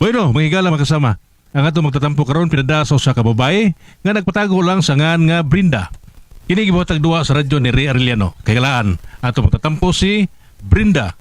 Bueno, mga higala, mga kasama. Ang ato magtatampo karon pinada sa usa ka babae nga nagpatago lang sa ngan nga Brinda. Kini gibuhatag duwa sa radyo ni Ray Arellano. Kay galaan, ato magtatampo si Brinda.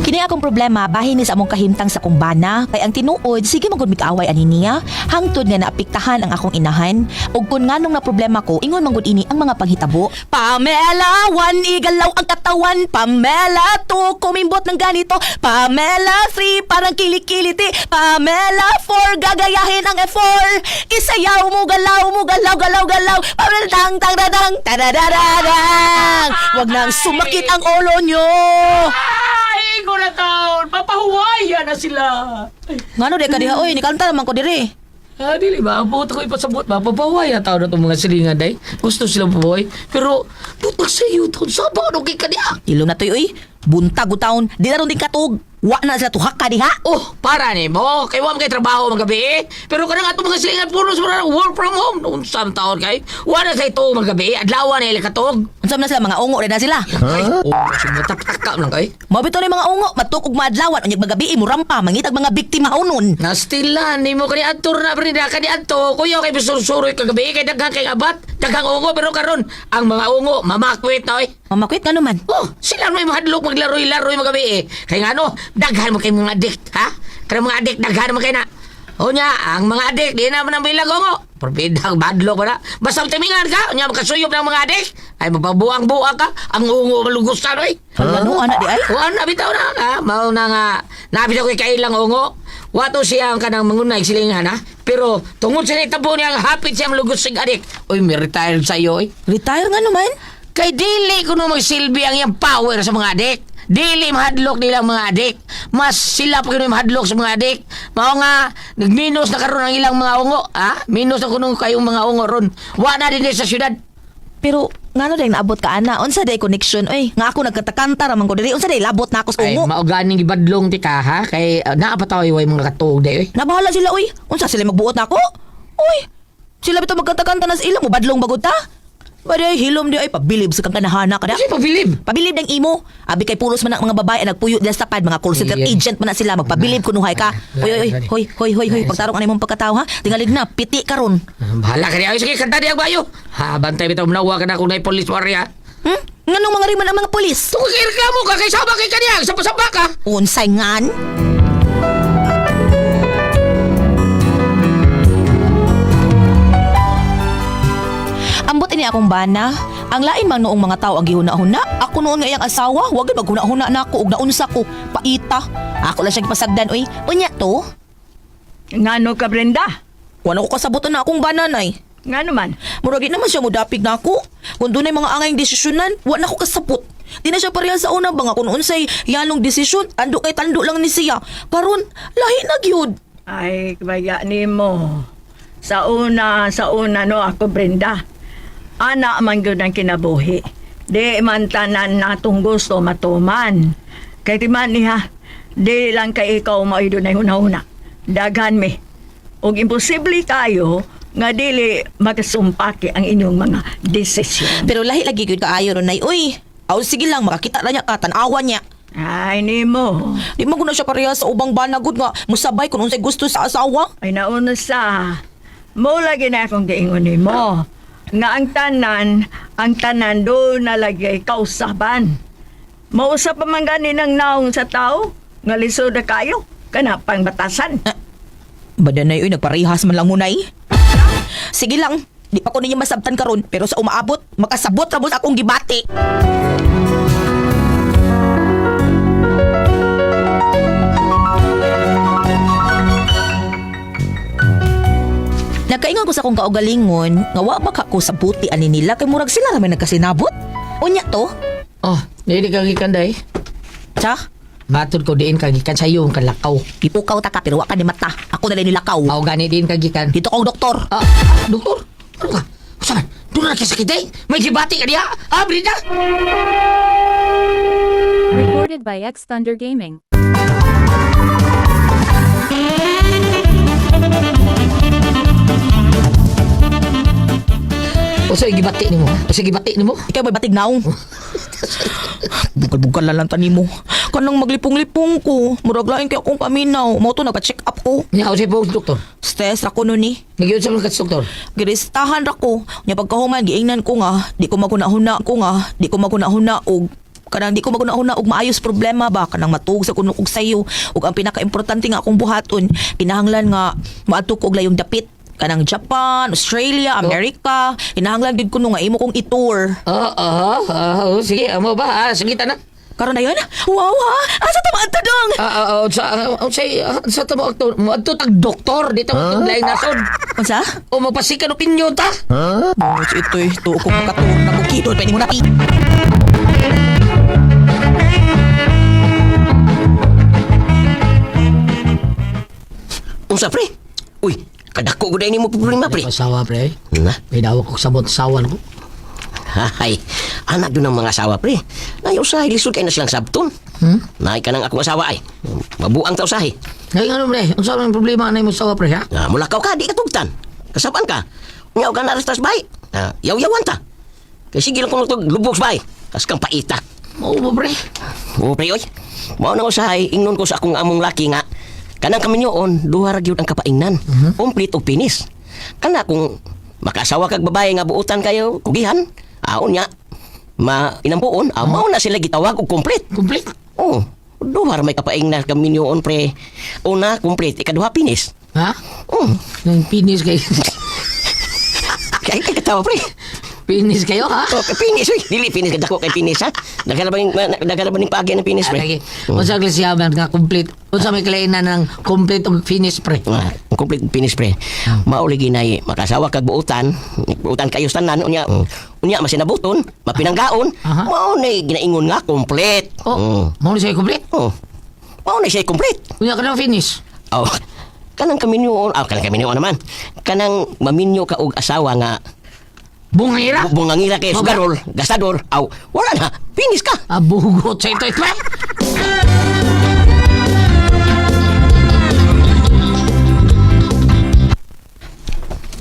Kini akong problema bahin ni sa among kahimtang sa akong bana kay ang tinuod sige man gud mig-away ani niya hangtod nga naapektahan ang akong inahan ug kun nganong na problema ko ingon man gud ini ang mga panghitabo. Pamela 1, igalaw ang katawan. Pamela 2, kumimbot ng ganito. Pamela 3, parang kilikiliti. Pamela 4, gagayahin ang F4. Isayaw mo, galaw mo, galaw, galaw, galaw. Pamela tang tang tang tadadadadang. Wag nang sumakit ang ulo nyo. Ay, ko na taon! Papahuwaya na sila! Ngano di ka diha oy, nikanta naman ko diri. Ah, dili ba? Ang buot ko ipasabot ba? Papahuwaya taon na itong mga silingan, day. Gusto silang pahuway. Pero, butag sa iyo taon. Saba, ano kay ka diha? Ilong na toy oy. Buntag taon, di na ron din katog. Wa na sila tuhak ka diha. Oh, para ni mo. Kay wa man kay trabaho magabi eh. Pero kanang atong mga silingan puno sa mga work from home. Noon sa taon kay. Wa na sa ito magabi. Adlaw na ila katog. Unsa man na sila mga ungo rin na sila. Ay, oh, sumataptaka lang kay. Mao bitaw ni mga ungo, matukog maadlawan unyag magabi mo rampa mangitag mga biktima unon. Nastilan ni mo kani adto na Brenda kani adto. Kuya kay bisursuroy kagabi kay daghang kay abat, daghang ungo pero karon ang mga ungo mamakwit na oy. Mamakwit nga naman. Oh, sila may mahadlok maglaroy-laroy magabi eh. Kay ngano, daghan mo kay mga adik, ha? Kanang mga adik daghan mo kay na. O nya, ang mga adik di na man ang bilag ungo. Porbidang badlok ba na. Basta timingan ka, nya makasuyop ng mga adik. Ay mapabuang-buang ka, ang ungo malugusan oy. Hala no ana di ay. O ano, bitaw na ha? Mao na nga, nabitaw kay kailang ungo. Wato siya ang kanang mangunay silingan ha. Pero tungod sa nitabo niya ang hapit siya malugos sig adik. Uy, may retired sa iyo oy. Retire nga naman. Kay dili kuno magsilbi ang iyang power sa mga adik. Dili mahadlok nila ang mga adik. Mas sila pa kuno mahadlok sa mga adik. Mao nga nagminus na karon ang ilang mga ungo, ha? Minus na kuno kayong mga ungo ron. Wa na dinhi sa syudad. Pero ngano day naabot ka ana? Unsa day connection oy? Nga ako nagkantakanta ra man ko diri. Unsa day labot na ako sa Ay, ungo? mao ganing gibadlong ti ka ha kay naa pa tayo way mga katuog day oy. Nabahala sila oy. Unsa sila magbuot nako? Oy, sila bitaw magkanta-kanta na sa ilang mobadlong bagod ta. Baday hilom di ay pabilib sa kang kanahana kada. Kasi pabilib. Pabilib ng imo. Abi kay pulos man ang mga babae ang nagpuyo diyan sa pad, mga call center Yeah. agent man na sila magpabilib kunuhay ka. Oy oy oy, hoy hoy hoy hoy, pagtarong ani mong pagkatao ha. Tingalig na piti karon. Bahala ka niya. Ay, sige, kanta niya ang bayo. Ha, bantay bitaw manawa ka na kung na'y police warrior. Hmm? Nganong mga riman ang mga pulis? Tungkol kay reklamo ka, kay sama kay kaniya. Sapa-sapa ka. Unsay ngan? Ambot ini akong bana. Ang lain man noong mga tao ang gihuna-huna. Ako noon nga iyang asawa, wag gyud maghuna-huna na ako ug naunsa ko. Paita. Ako lang siya gipasagdan oy. Unya to. Ngano ka, Brenda? Wala ko kasabutan na akong bana nay. Ngano man? Murag di naman siya mudapig na ako. Kung dunay mga angayng desisyonan, wa na ko kasabot. Di na siya pareha sa una ba nga kung unsay yanong desisyon, tando kay tando lang ni siya. Karon, lahi na gyud. Ay, baya nimo. Sa una no ako, Brenda. Ana man gyud ang kinabuhi. Di man tanan natong gusto matuman. Kay di man niya, di lang kay ikaw mao'y dunay huna-huna. Daghan mi. Og imposible kayo nga dili makasumpaki ang inyong mga desisyon. Pero lahi lagi gyud kaayo ron nay. Uy, aw sige lang makakita ra niya ka tan-awan niya. Ay, nimo. Di man gud na siya pareha sa ubang banagod nga musabay kung unsay gusto sa asawa. Ay nauna sa mo lagi na akong giingon nimo nga ang tanan do na lagi kausaban. Mausap pa man gani ng naong sa tao nga lisod na kayo kana pang batasan. Badanay uy, nagparehas man lang mo nay. Sige lang, di pa ko ninyo masabtan karon pero sa umaabot, makasabot ra mo sa akong gibati. Nagkaingon ko sa akong kaugalingon nga wa ba ka ko sa buti ani nila kay murag sila ra may nagkasinabot. Unya to? Oh, dili ka gikan day. Tsa, Matod ko diin ka gikan sa iyo ang kalakaw. gipukaw ta ka pero wa ka ni mata. Ako na lang nilakaw. Mao gani diin ka gikan. Dito kong doktor. Ah, doktor. Ano ka? Saan? Doon na kasakit eh. May gibati ka diha. Ah, Brenda. Recorded by X Thunder Gaming. Unsa gibati nimo? Unsa gibati nimo? Ikaw may batig naong. Bugal-bugal na lang tanimo. Kanang maglipong-lipong ko. Murag lain kay akong paminaw. Mao to nagpa-check up ko. Nya unsay po doktor? Stress ra ko nun ni. Nagyun sa mga doktor. Giristahan ra ko. Nya pagkahuman giingnan ko nga, di ko maghuna-huna ko nga, di ko maghuna-huna og kanang di ko maghuna-huna og maayos problema ba kanang matuog sa kuno og sayo ug ang pinakaimportante nga akong buhaton kinahanglan nga maadto ko og layong dapit kanang Japan, Australia, Amerika, kinahanglan gid kuno nga imo kong i-tour. Oo, oo, oo, sige, amo ba? Ah, sige tanan. Karon na yun? Wow ha! Asa ta maadto dong? Ah, ah, sa tamo akto, moadto tag doktor dito mo laing nasod. Unsa? O magpasikan opinion ta. Oh, ito eh. Tuo kong makatuon na bukidon. Pwede mo na pi. Unsa pre? Uy, kadako gud nimo problema pre. Asawa pre. Na. May dawag ko sabot sawan ko. Hay, anak dun ang mga asawa pre. Nay usahay lisod kay na silang sabton. Hmm? Nay kanang akong asawa ay. Mabuang ta usahay. Ngay ngano pre? Unsa man problema anay mo sawa pre ha? Na mulakaw ka di ka tugtan. Kasaban ka. Unya ka na tas bay. Na yaw-yawan ta. Kay sige lang kung tug lubog bay. Kas kang paita. Mao ba pre? Oo pre oy. Mao na usahay ingnon ko sa akong among laki nga kanang kaminyoon duha ra gyud ang kapaingnan. Complete og finish. Kana kung makasawa kag babae nga buutan kayo kugihan, aon nya ma inampuon, ah, mao na sila gitawag og complete. Complete. Oh, duha ra may kapaingnan kaminyoon pre. Una complete, ikaduha finish. Ha? Oh, Nang pinis kay kay kay katawa pre. pinis kayo ha? Oh, kay finish oy. Dili finish kadako kay finish ha. Daghan ba ning daghan ba ning paagi ng finish pre? Ah, lagi. Unsa klasiyaman nga complete? Unsa may kalainan ng complete og finish pre? Ah, ang complete finish pre. Mao lagi nay makasawa kag buutan, buutan kayo sa tanan unya. Unya masinabuton, mapinanggaon. Aha. Mao nay ginaingon nga complete. Oh, mao ni siya complete. Oh. Mao na siya complete. Unya ka finish. Oh. Kanang kaminyoon, ah, kanang kaminyoon naman. Kanang maminyo ka og asawa nga Bungira. bungangira kay Maga- sugarol, gastador, aw, wala na, finish ka. Ah, bugot sa ito ito.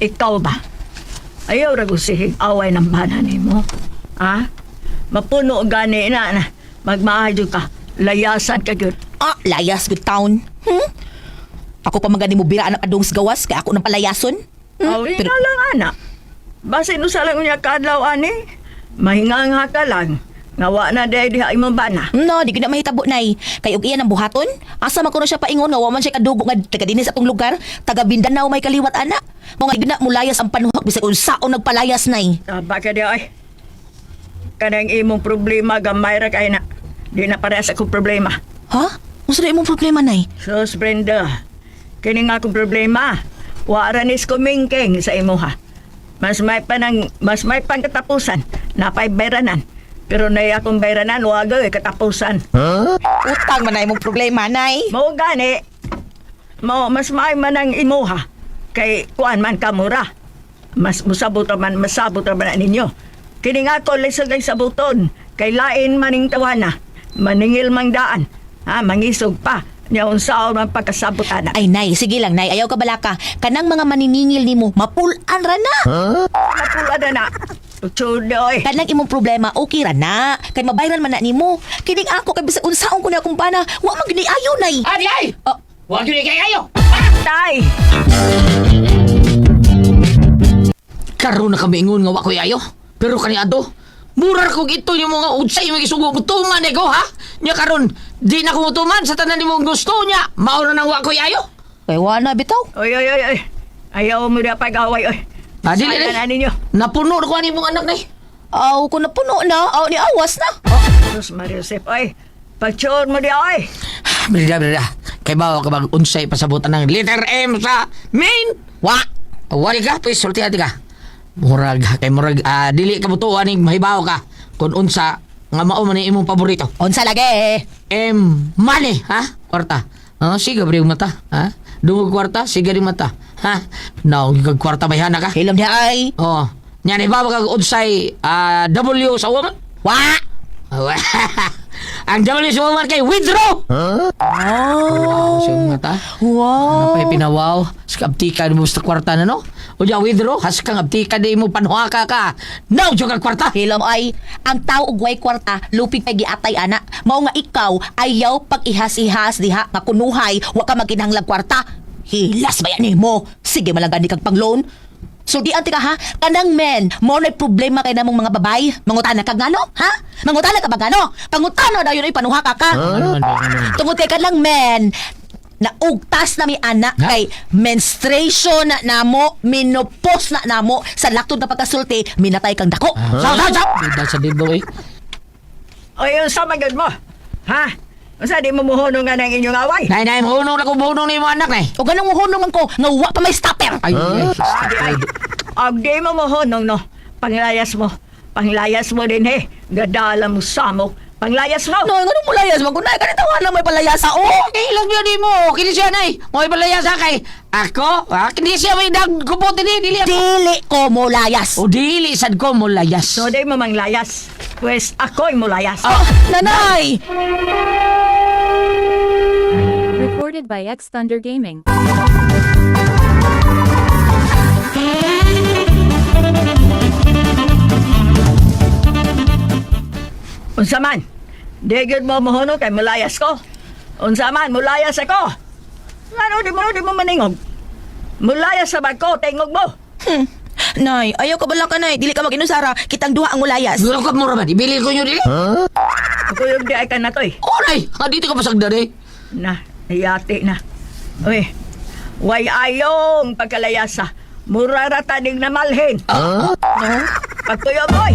Ikaw ba? Ayaw ra gusihig away ng bana nimo. Ha? Mapuno gani na na. Magmaayo ka. Layasan ka gyud. Ah, layas good town. Hmm? Ako pa magani mo bira anak adong sa gawas kay ako nang palayason. Hmm? Aw, Pero, na lang ana. Basin usa lang unya kaadlaw ani. Mahinganga ka lang. Nga wa na day diha imong bana. no, di ko na mahitabo nay. Kay og iyan ang buhaton. Asa man kuno siya paingon nga wa man siya kadugo nga taga dinhi sa atong lugar, taga Mindanao may kaliwat ana. Mo nga di na mulayas ang panuhak bisag unsaon nagpalayas nay. Taba ka di ay. Kanang imong problema gamay ra kay na. Di na parehas akong problema. Ha? Unsa na imong problema nay? Sus Brenda, kini nga akong problema. Wa ra nis kumingking sa imuha. Mas may pang katapusan, napay bayranan. Pero nay akong bayranan wa gay katapusan. Utang man na imong problema nay. Mao gani. Mao mas may man ang imuha kay kuan man kamura. Mas musabot ra man masabot ra man na ninyo. Kini nga ako lisod ay sabuton kay lain maning tawana, maningil mang daan. Ha, mangisog pa. Nya unsaon man pagkasabot ana. Ay nay, sige lang nay, ayaw ka balaka. Kanang mga maniningil nimo, mapulan ra na. Mapula na na. Tudoy. Kanang imong problema, okay ra na. Kay mabayran man na nimo. Kining ako kay bisag unsaon ko na akong bana, wa man gini ayo nay. Adi ay. Oh. Wa gyud kay ayo. Tay! Karon na kami ingon nga wa ko'y ayo. Pero kani ato, mura ra kog ito yung mga unsay yung gisugo ko tuman eh ko ha. Nya karon di na ko tuman sa tanan nimong gusto niya. Mao na nang wa ko'y ayo. Kay wa na bitaw. Oy, oy, oy, oy. Ayaw mo na pag-away, oy. Ah, dili, Sayang dili. na ninyo. Napuno na ko ani mong anak nay. Aw, ko napuno na, aw ni awas na. Sus Maria Josep, oy. Pagtsuon mo di, oy. Brida, brida. Kay bawa ka bang unsay pasabutan ng letter M sa main? Wa. Wali ka, please, sulti ati ka. Murag, kay murag, ah, dili ka mutuo aning mahibaw ka kung unsa nga mao man ni imong paborito. Unsa lagi? M, money, ha? Kwarta. Oh, sige, bre, mata, ha? Dungog kwarta, sige rin mata. Ha? No, kag kwarta may hana ka. Hilom niya ay. Oh, nya ni ba kag unsay ah, W sa woman? Wa. Ang W sa woman kay withdraw. Oh. Wow, sa mata. Wow. Ano pa pinawaw? Skaptika mo sa kwarta na no? Unya withdraw, haskang abtika di mo panuhaka ka. Now jud kag kwarta. Hilom ay, ang tao og way kwarta, lupig kay giatay ana. Mao nga ikaw ayaw pag-ihas-ihas diha nga kunuhay, wa ka magkinahanglag kwarta. Hilas ba yan nimo? Sige malagani kag pang-loan. So di ante ka ha, kanang men, mo na problema kay namong mga babay. Mangutana kag ngano, ha? Mangutana ka ba ngano? Pangutana dayon ay panuhaka ka. Ano man ba, ano man? Tungod kay kanang men, naugtas na mi anak Ha? kay menstruation na namo, menopause na namo, sa laktod na pagkasulti, minatay kang dako. Saw, saw, saw. Bida sa dibo eh. Oy, unsa man gyud mo? Ha? Unsa di mo muhunong nga ng inyong away? Nay, nay, mahunong na ko, mahunong na imo anak, nay. O ganang muhunong ko nga wa pa may stopper. Ay, ay, Di ay. Og di mo muhunong no. Panglayas mo. Panglayas mo din he. Gadala mo samok. Panglayas mo. No, ngano mo layas man kunay kanita wala may palayasa oh. Eh, ilang yun di mo. Kini siya, nay. Mo ibalaya sa kay. Ako, ha? Kini siya may nagkupote ni. Dili ako. Dili ko mo layas. O dili, sad ko mo layas. So di mo manglayas. Pues ako'y mulayas. Oh, nanay. Recorded by X Thunder Gaming. Unsa man? Di gyud mo muhunong kay mulayas ko. Unsa man, mulayas ako. Ngano di mo maningog? Mulayas sa bag ko, tingog mo. Nay, ayaw ka bala ka nay, dili ka mag-inusara, kitang duha ang mulayas. Guro ka mo raman. Ibili ko nyo dili. Kuyog di ay ka na toy. Oh, nay. Ha, dito ka pasagdan eh. Na, yati na. Uy, way ayong pagkalayasa. Mura ra taning na malhin. No? Pagtuyo boy.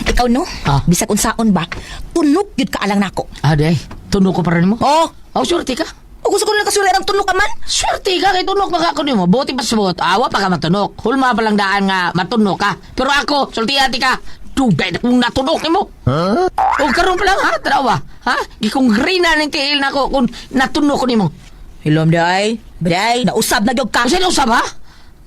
Ikaw no? Ah. Bisag unsaon ba? Tunok gyud ka alang nako. Ah, day. Tunok ko para nimo. Oh, Oh, swerte ka. o gusto ko na kasuri ang tunok ka man. Swerte ka kay tunok maka ko nimo. Buti pa sa buot. Awa pa ka matunok. Hulma pa lang daan nga matunok ka. Pero ako, sultihan ti ka. Dugay na kung natunok nimo. Huh? O karon pa lang ha, tarawa. Ha? Gikong green na ning tiil nako kung natunok ko nimo. Hilom day. Day, nausab na gyud ka. Kasi nausab ha?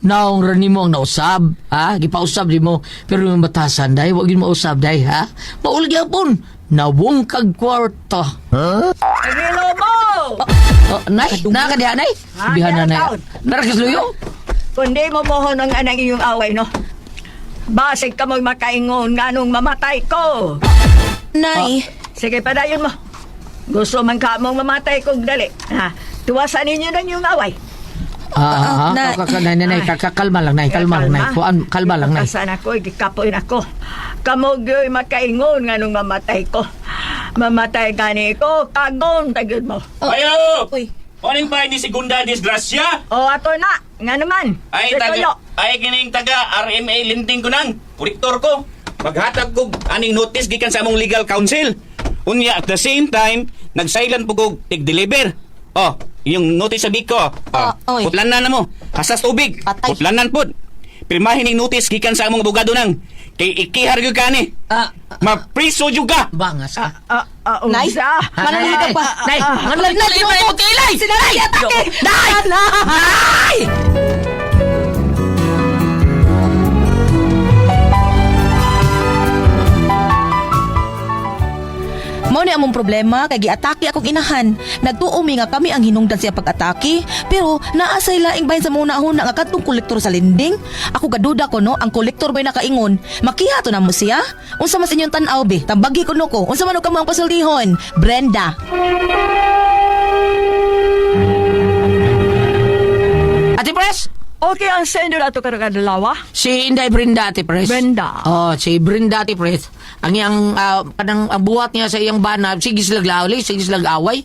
Naong ra nimo ang nausab, ha? Gipausab nimo. Pero yung batasan day, wag yun mausab day, ha? Maul gyapon. Nawong kag kwarta. Pagilo mo! Oh, nay, na ka diha nay. Ha, Bihan na nay. diha taon. Narakisluyo. Kung di mo mohon ang anang iyong away, no? Basig ka mo'y makaingon nga nung mamatay ko. Nay. Sige, padayon mo. Gusto man ka mong mamatay kong dali. Ha? Tuwasan ninyo ng iyong away. Ah, ah, Nay. nay, nay, nay, kalma lang, nay, kalma lang, nay. Kuan, kalma lang, nay. Kasan ako, gikapoy ako. Kamo gyo'y makaingon nga nung mamatay ko. Mamatay gani ko, kagon tagod mo. Ayo! Uy. Oning pa ni Segunda Disgrasya? O ato na, nga naman. Ay Sa taga tuyo. ay kining taga RMA Linting ko nang kolektor ko. Maghatag kog aning notice gikan sa among legal counsel. Unya at the same time nag-silent po kog tig-deliver. Oh, yung notice sa Biko. Oh, Ah, oy. putlanan na mo. Hasas tubig. Patay. Putlanan pod. Pirmahin ning notice gikan sa among abogado nang kay ikihar gyud kani. Ah, Mapriso jud ka. bangas ka. Ah, ah, Nay? unsa? Mananghid ka pa. Nay, ano Nay, lang nay, mo tilay? Sinanay atake. Nay! Nay! Mao ni among problema kay giatake akong inahan. Nagtuo mi nga kami ang hinungdan siya pag-atake, pero naa say laing bahin sa muna huna nga kadtong kolektor sa lending. Ako gaduda ko no, ang kolektor bay nakaingon. Makiha to na mo siya. Unsa mas inyong tan-aw be? Tambagi ko no ko. Unsa man og kamo ang pasultihon? Brenda. Ate Pres? Okay, ang sender ato karakadalawa. Si Inday Brenda, Ate Pres. Brenda. Oh, si Brenda, Ate Pres. Ang iyang, kanang ang buhat niya sa iyang bana, sige sila glawli, sige sila away.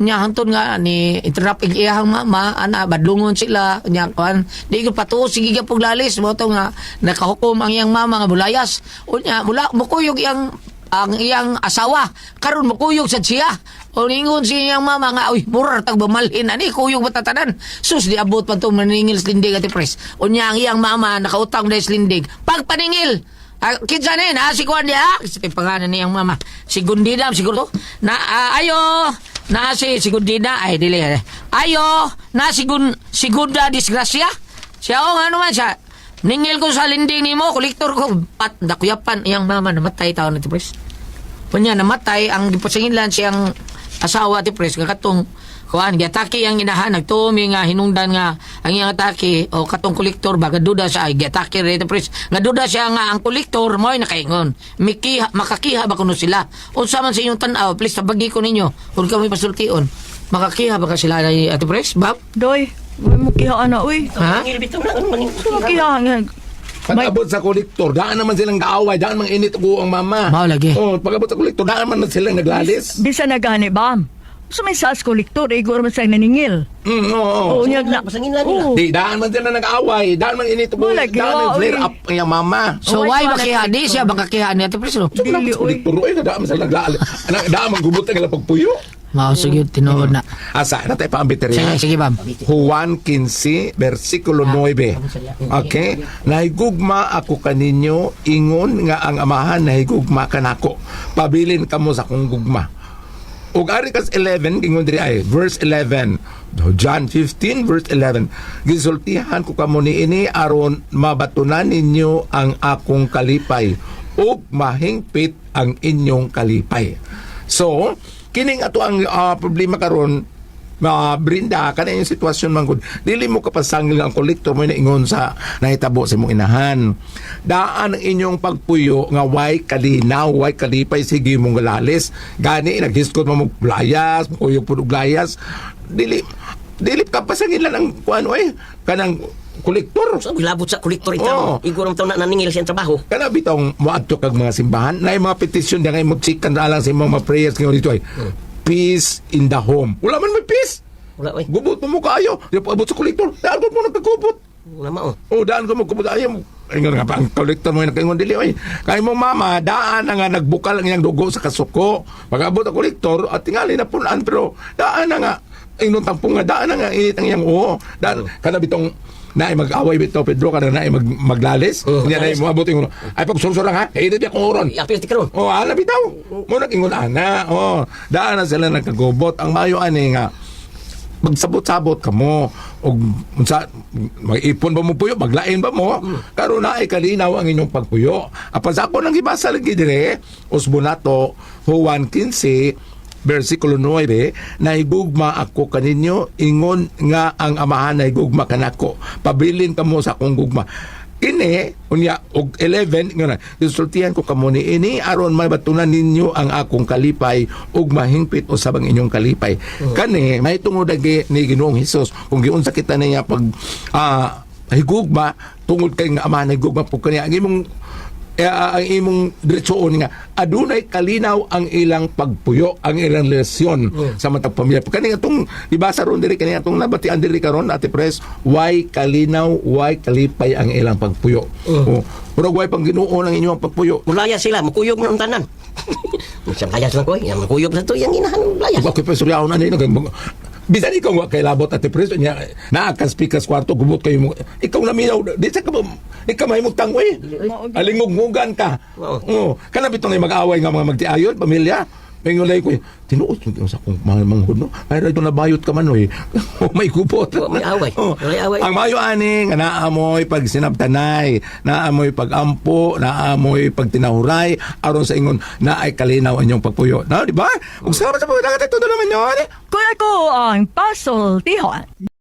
Nya hantod nga ni interrupt ang iyang mama, ana badlungon sila, nya kuan, di ko patuo sige ka puglalis mo to nga nakahukom ang iyang mama nga bulayas. Unya mula mukuyog iyang ang iyang asawa karon mukuyog sad siya. O ningon si iyang mama nga uy murar tag bamalhin ani kuyog batatanan. Sus di abot pa to maningil sa lindig, Ate Pres. Unya ang iyang mama nakautang dahil sa lindig. Pagpaningil Ah, kinsa ni na si kuan diha si pangalan niyang mama si Gundina siguro to na ayo na si si Gundina ay dili ayo na si Gun si Gunda Disgrasya siya o nga naman siya ningil ko sa linding nimo kolektor ko pat dakuyapan iyang mama namatay taon na pres. Kunya namatay ang gipasingilan siyang asawa ti pres nga katong kuan giatake ang inahan, nagtuo mi nga hinungdan nga ang iyang atake o katong kolektor ba, gaduda siya ay giatake rin ti pres, nga duda siya nga ang kolektor mo'y nakaingon mikiha, makakiha ba kuno sila? Unsa man sa inyong tan-aw? Please, tabagi ko ninyo kung kami pasultion, makakiha ba ka sila ni Ate Pres, Bab? Doy, uy mo kiha ana uy. Ha? Ngil bitaw na ano man. Mo kiha nga. Pag-abot sa kolektor, daan naman silang kaaway, daan mang init ko ang mama. Mao lagi. Oh, pag-abot sa kolektor, daan man silang naglalis. Bisa na gani bam. So may sas kolektor igor man sa naningil. Oo. Oo, nyag na. Pasangin lang nila. Oo. Di, daan man sila nag-away, daan man init ko, Mao lagi, daan man oo, flare eh. up ang iyang mama. So Oh, why why makiha di siya makakiha ni Ate Pres, no? So, Dili, sa oy. kolektor, oy, daan man sila naglalis. Daan man gubot ang ilang pagpuyo. Mao sige, tinuod na. Asa, na tayo paambit rin. Sige, sige, Bam. Juan 15, versikulo 9. Okay? Nahigugma ako kaninyo, ingon nga ang amahan nahigugma kanako. Pabilin kamo sa akong gugma. Ug ari kas 11, ingon diri ay verse 11. John 15 verse 11. Gisultihan ko kamo niini aron mabatunan ninyo ang akong kalipay ug mahingpit ang inyong kalipay. So, kining ato ang problema karon, ma Brinda, kana yung sitwasyon man gud, dili mo kapasangil ang kolektor mo ingon sa nahitabo sa imong inahan. Daan ang inyong pagpuyo nga way kalinaw, way kalipay, sige mong galalis. Gani naghiskot mo mo layas, kuyog pud og layas. Dili dili kapasangilan ang kuan oy, kanang kolektor. So gilabot sa kolektor ikaw. Oo. Igor ang taon na naningil siyang trabaho. Kana bitong moadto kag mga simbahan na mga petisyon nga mo chikan alang sa imong mga prayers ngayon dito ay peace in the home. Wala man may peace. Wala oy. Gubot mo mo kaayo. Di pa abot sa kolektor. Daan ko mo nagkagubot. Wala mao. O daan ko mo gubot ayaw. Ingon nga pa ang kolektor mo nakaingon dili oy. Kay mo mama daan na nga nagbukal ang iyang dugo sa kasuko. Pag-abot ang kolektor at tingali na punan pero daan na nga ingon tampong nga daan na nga init ang iyang uo. Daan kana bitong naay mag-away bitaw Pedro, kana naay maglalis. Oh, Niya naay maglalis. moabot ingon. Ay pagsursurang ha. Init biya kong uron. Apil ti karon. Oh, ana bitaw. Mo nag ingon ana. Oh, daan na sila nagkagubot. Ang mayo ani nga magsabot-sabot kamo og unsa, mag-ipon ba mo puyo, maglain ba mo, karon na ay kalinaw ang inyong pagpuyo. Apan sa ako nang gibasa lagi dire, usbo nato Juan 15 versikulo 9: "Nahigugma ako kaninyo ingon nga ang amahan nahigugma kanako. Pabilin kamo sa akong gugma." Kini unya og 11 nga na, "Gisultihan ko kamo niini aron mabatunan ninyo ang akong kalipay ug mahingpit usab ang inyong kalipay." Kani mahitungod agi ni Ginoong Hesus kung giunsa kita niya pag higugma tungod kay nga amahan higugma po kaniya. Ang imong ang imong diretsoon nga adunay kalinaw ang ilang pagpuyo, ang ilang lesyon sa matag pamilya. Kani atong gibasa ron diri, kani atong nabatian diri karon, Ate Pres, why kalinaw, why kalipay ang ilang pagpuyo. Oh, murag way pang Ginoo ang inyong pagpuyo. Mulaya sila, mukuyog man ang tanan. Minsan layas lang ko, eh. Yang mukuyog sa to, yang inahan layas. Ug ako pa suryahon ani nag bisan ikaw wa kay labot, Ate Pres, nya naa ka speakers kwarto, gubot kayo mo, ikaw na minaw di sa ka di ka mahimutang oy, alingog-ngugan ka. Oo. Oo, kana bitong mag-away nga mga magtiayon pamilya. May ko, tinuod yung sa kong mga manghod, no? Ay, ito nabayot ka man, oy. May gubot. Oo, may away. Oo. May away. Ang mayo ani nga naamoy pag sinabtanay, naamoy pag-ampo, naamoy pag tinahuray, aron sa ingon naay kalinaw ang inyong pagpuyo. Na, di ba? Ug salamat sa pagdagat ito naman yun. Kuya ko ang pasultihan.